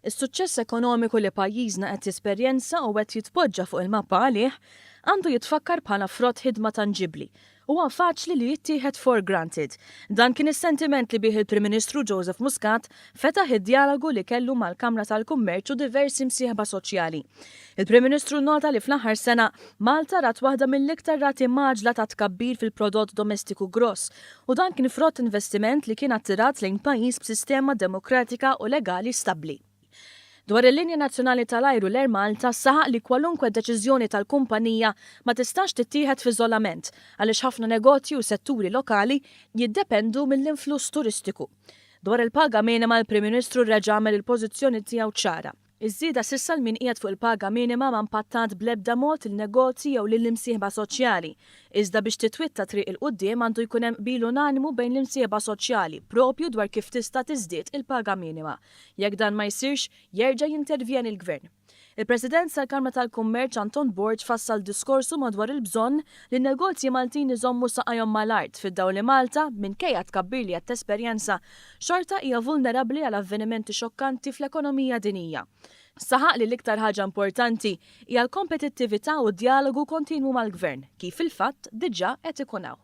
Is-suċċess ekonomiku li pajjiżna qed jesperjenza u qed jitpoġġa fuq il-mappa għalih għandu jitfakkar bħala frott ħidma tanġibbli. Huwa faċli li jittieħed for granted. Dan kien is-sentiment li bih il-Prim Ministru Joseph Muscat fetaħ id-djalogu li kellu mal-Kamra tal-Kummerċ u diversi msieħba soċjali. Il-Prim Ministru nnota li fl-aħħar sena Malta rat waħda mill-iktar rati mgħaġġla ta' tkabbir fil-prodott domestiku gross u dan kien frott investiment li kien attirat lejn pajjiż b'sistema demokratika u legali stabbli. Dwar il-linja nazzjonali tal-ajru l-Air Malta saħaq li kwalunkwe deċiżjoni tal-kumpanija ma tistax tittieħed f'iżolament għaliex ħafna negozji u setturi lokali jiddependu mill-influss turistiku. Dwar il-paga minima l-Prim Ministru reġa' għamel il-pożizzjoni tiegħu ċara. Iż-żieda s'issa 'l min qiegħed fuq il-paga minima ma mpattat bl-ebda mod lil-negozji jew lill-imsieħba soċjali. Iżda biex titwitta triq 'il quddiem għandu jkun hemm qbil unanimu bejn l-imsieħba soċjali proprju dwar kif tista' tiżdied il-paga minima. Jekk dan ma jsirx, jerġa' jintervjeni l-Gvern. Il-President tal-Kamra tal-Kummerċ Anton Borg fassal diskorsu madwar il-bżonn li n-negozji Maltin iżommu saqajhom mal-art fid-dawl li Malta, minkejja t-tkabbir li qed tesperjenza, xorta hija vulnerabbli għal avvenimenti xokkanti fl-ekonomija dinjija. Saħaq li l-iktar ħaġa importanti hija l-kompetittività u d-djalogu kontinwu mal-Gvern, kif fil-fatt diġà qed ikun hawn.